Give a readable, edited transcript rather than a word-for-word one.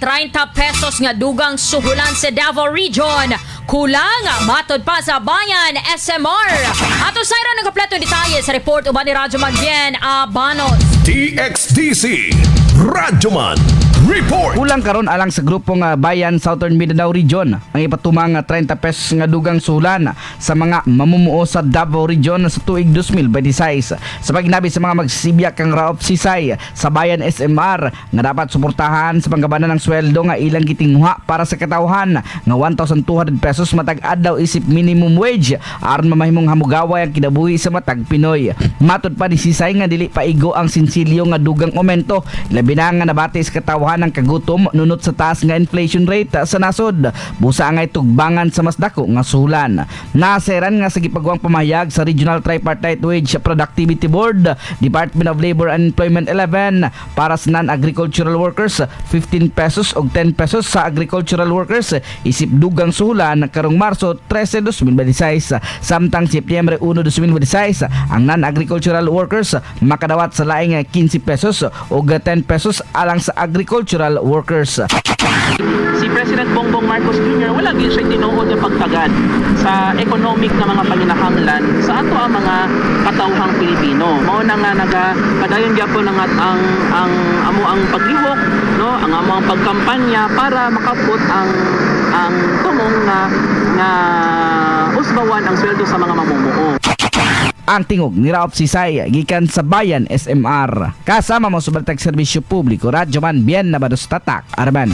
30 pesos nga dugang suhulan sa Davao Region. Kulang, matod pa sa Bayan SMR. Ato sa ng kompleto detalye sa report uban ni Radyo Man Bien Abanos. DXDC Radyoman Report. Kulang karon alang sa grupo nga Bayan Southern Mindanao Region ang ipatumang nga 30 pesos nga dugang suhulan sa mga mamumuo sa Davao Region sa tuig 2026. Sa pagnabi sa mga magsibya kang Raop Sisay sa Bayan SMR nga dapat suportahan sa panggabanan ng sweldo nga ilang gitinguha para sa katawhan nga 1,200 pesos matag adlaw isip minimum wage aron mamahimong hamugaway ang kinabuhi sa matag Pinoy. Matod pa ni Sisay nga dili paigo ang sinsilyo nga dugang aumento, labi na nga nabati sa katawhan ang kagutom nunot sa taas nga inflation rate sa nasod. Busa nga tugbangan sa mas dako nga suhulan. Naseran nga sa gipagwang pamahayag sa Regional Tripartite Wage Productivity Board, Department of Labor and Employment 11, para sa non-agricultural workers 15 pesos og 10 pesos sa agricultural workers isip dugang suhulan karong Marso 13, 2026. Samtang Setyembre 1, 2026, ang non-agricultural workers makadawat sa laing 15 pesos og 10 pesos alang sa agricultural workers. Si President Bongbong Marcos Jr., wala gyud siya tinuod nga pagtagad sa economic nga mga panginahanglan sa ato ang mga katawhang Pilipino. Mao na nga naga padayon gyapon ang ang amo ang paglihok, no, ang amo ang pagkampanya para makapot ang tumong nga nga usbawan ang sweldo sa mga mamumuo. Ang tingog ni Raop Sisay gikan sa Bayan SMR. Kasama mo sa Balitag Serbisyo Publiko, Radyo Man Bien Nabados Tatak Arman.